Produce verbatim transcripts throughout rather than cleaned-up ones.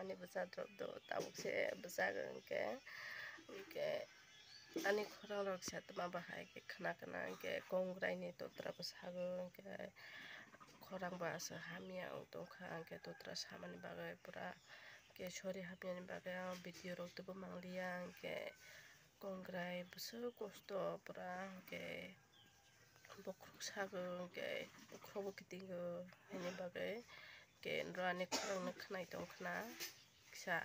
Ani bwsa drop do, tabuk se bwsa hwnkhe, hwnkhe ani khorang rok sa tma bahai khe khna khna hwnkhe kongrai ni totra bwsa hwnkhe khorang ba aswk hamya wng tongkha hwnkhe totra samani bagwi pura khe sori hamya ni bagwi ang video rok tubu mangliya hwnkhe kongrai bwswk kosto pura hwnkhe. Bokhorok sago hwnkhe bokhorokbo kitingo, haini bagwi hwnkhe norok ani khorangno khwnai tongkhna kisa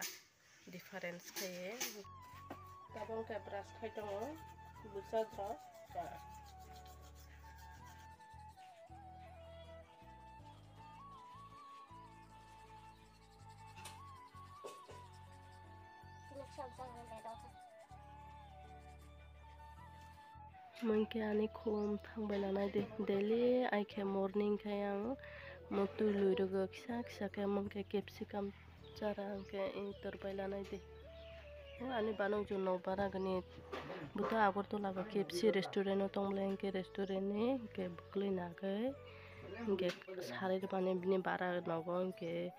difference khaiwi. Tabuk hwnkhe brush khai tongo bwsa drop. Mungke ani khum thangbai lanai de, daily ai khe morning khe ang motwi lui rwgo kisa kisa khe, mungke capsicum chara hwnkhe tor bai lanai de. Ani banok jun nok bara gani buta Agartala ba K F C restaurant o tong bole hwnkhe restaurant ni hwnkhe bwklwi nagwi hwnkhe sarwi rwmani bini bara nogo hwnkhe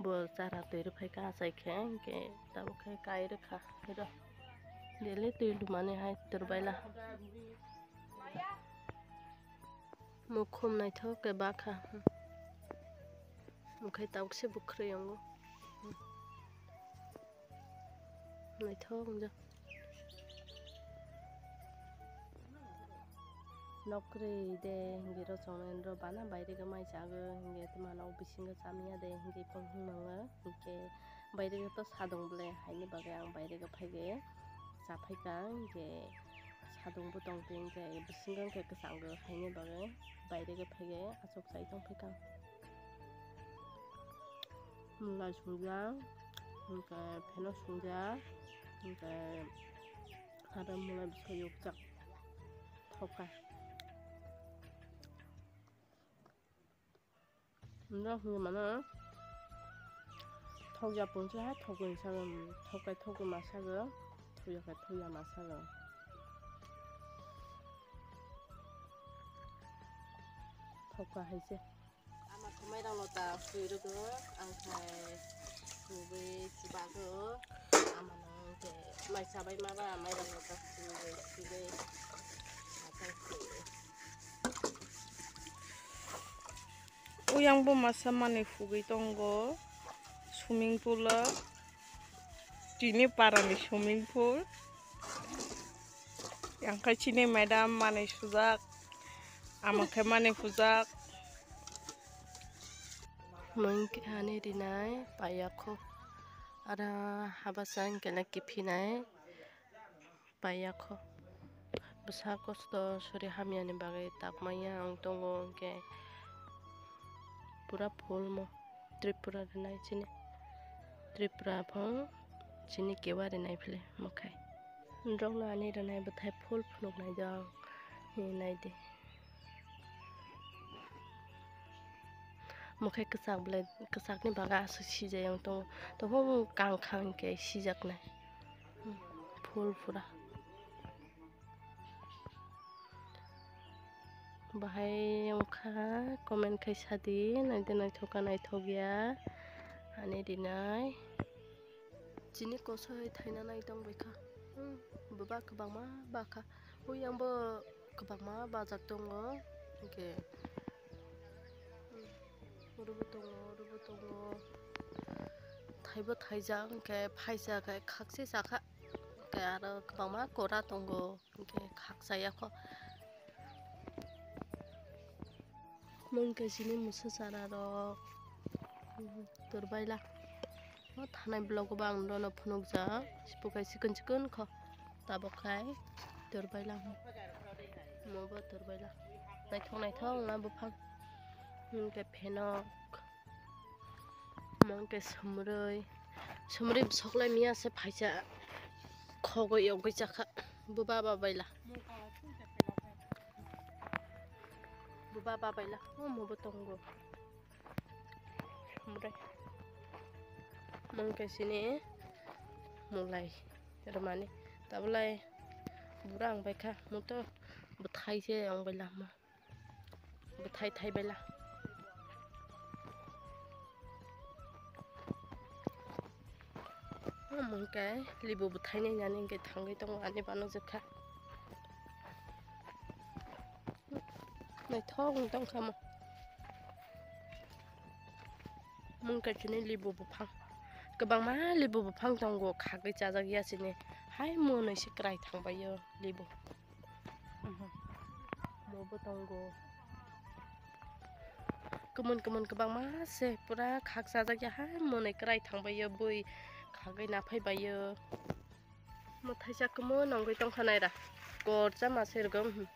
bo chara twi rwphai kha achai khe hwnkhe tabuk khe kai rwkha. Daily twi lumani hai tor baila. Mukhum naithok khe bakha. Mukhai tabuk se bwkhrwi wngo. Naithok wngjak. Nok kwrwi de hwnkhe rw chongnai rw bana bairega mai chago hwnkhe tei mano bisingo chamya de hwnkhe phung hwnmango hwnkhe. Bairega to sadong bole, haini bagwi ang bairega phaigwi chaphaikha, hwnkhe sadong bo tongtwi, hwnkhe bisingo hwnkhe kwchango, haini bagwi bairega phaigwi achuk chai tongphaikha. Mula sungjak, hwnkhe pheno sungjak, hwnkhe aro mula bwsa yokjak thokha. Norok hinwi mano thokya pungsa hai thokgwi sago, thokkai thokgwi ma sago, thokya kai thokya ma sago. Thokka hai se. Ama khe mairang lota sui rwgo, ang khai sugwi chubago. Amano hwnkhe mai chabai ma ba mairang lota sugwi sugwi. Uyang bo masa manwi phugwi tongo swimming pool o, tini para ni swimming pool. Yang khai chini madam manwi sujak, ama khai manwi phujak. Mungkha ani rinai paiya kho, ara habasang kela kiphinai. Paiya kho. Bwsa kosto suri hamyani bagwi takmaya wng tongo, hwnkhe pura full mo Tripura rinai chini. Tripura phang chini kewa rinai phile mokhai. Norokno ani rinai bwthai full phunuknai do ang. Hinwi naidi. Mokhai kwchak belai, kwchakni bagwi aswk sijak wng tongo. Tabuk kang kha hwnkhe sijaknai. Full pura. Bahai wngkha, comment khai sadi, naidi naithok kha naithok ya, ani rinai. Chini kosoi thaina nai tong bai kha. Hmm, bwba kwbangma ba kha. Uyang bo kwbangma bajak tongo. Hwnkhe, hmm, oro bo tongo, oro bo tongo. Thaibo thaijak, hwnkhe phaisa khe khakse chakha. Hwnkhe aro kwbangma kora tongo. Hwnkhe khakchaya kho. Mungkhe chini mwsa chara rok. Tor baila. O thanai vlog o bo ang nono phunukjak. Sipo khai chikon chikon kho. Tabuk khai tor baila. Mo bo tor baila. Naithok naithok wngna buphang. Mungkhe phenok. Mungkhe sumrwi, sumrwi bwsok lai miya se phaisa khogo yogwi chakha. Bwba babaila. Bwba babaila. Omo bo tongo. Sumrwi. Mungkhe sini mulai rwmani. Tabulai bura wngbaikha. Muto bwthai se wngbaila mo. Bwthai thai bela. Omo hwnkhe libu bwthai nai nani hwnkhe thangwi tongo ani bano jwkha. Naithok wng tongkha omo. Mungkha chini libu buphang. Kwbangma libu buphang tongo, khagwi chajak ya chini. Hai mwnwi se kwrai thangbaio libu. Mobo tongo. Kwmwn kwmwn kwbangma se pura khak chajak ya hai mwnwi kwrai thangbaio bui khagwi naphaibaio. Mwthaisa kwmwn nongwi tongkha naira. Korcha mase rwgw, hmm.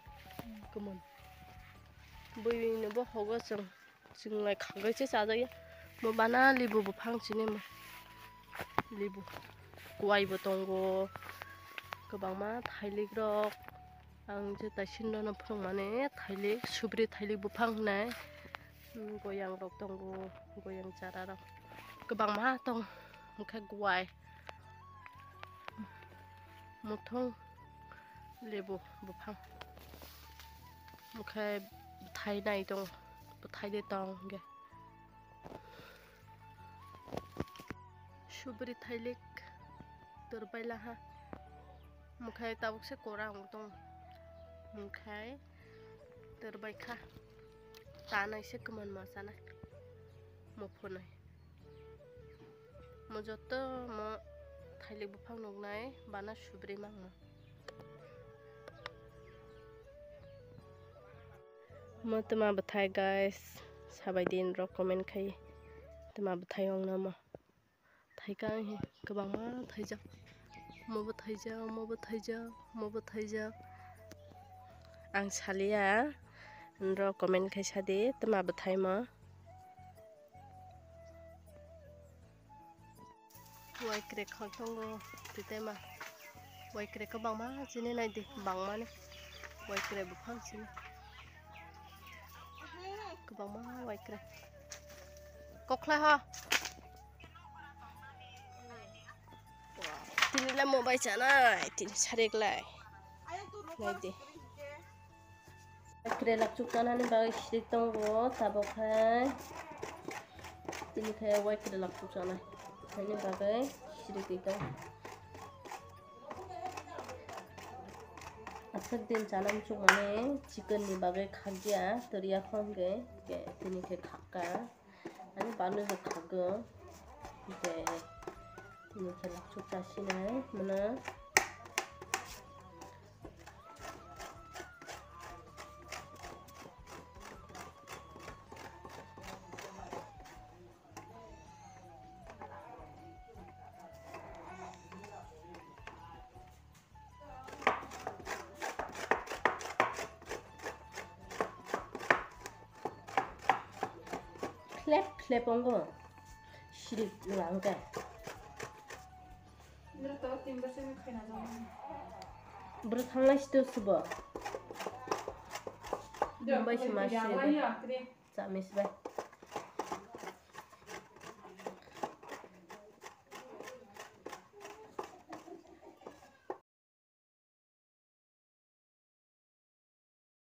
Kwmwn. Buini bo hogo chwng. Chwng lai khagwi se chajakya. Mo bana libu buphang chini mo. Libu. Kuwai bo tongo. Kwbangma thailik rok. Ang je taisinno no phwrwngmani thailik, subri thailik buphang hinai. Hmm, goyang rok tongo. Goyang chara rok. Kwbangma tong. Hwnkhe kuwai. Muthung lebu buphang. Hwnkhe bwthai nai tong, bwthai de tong hwnkhe. Subri thailik twrwk bai laha. Hwnkhe tabuk se kwrwng tong. Hwnkhe twrwk bai kha. Tanai se kwman ma chanai. Mo phunai. Mo joto mo thailik buphang nuknai bana subri mangmo. Mo twma bwthai guys, sabai din rok comment khai twma bwthai ongno mo. Thaika he kwbangma thaijak. Mo bo thaijak, mo bo thaijak, mo bo thaijak. Ang salia, nrok comment khai sadi twma bwthai mo. Waikre khol tongo, titema. Waikre kwbangma chini naidi, bangmani. Waikre buphang chini. Kwbangma waikre. Kokla ho. Tini le mobile chanai, tini sarik lai. Naidi. Waikre lakchuk chanani bagwi sirik tongo, tabuk hai. Tini khe waikre lakchuk chanai. Haini bagwi sirik tongo. Aswk din chana muchungmani chicken ni bagwi khakya, twrwya kho hwnkhe, tini khe khakka. Ani banu bo khago. Hwnkhe tini khe lakchuk chasinai mano. Khlep khlep ongo. Sirik wngkha. Bwrwi thanglai sito subo. Mumbai se ma sirik. Chamis bai.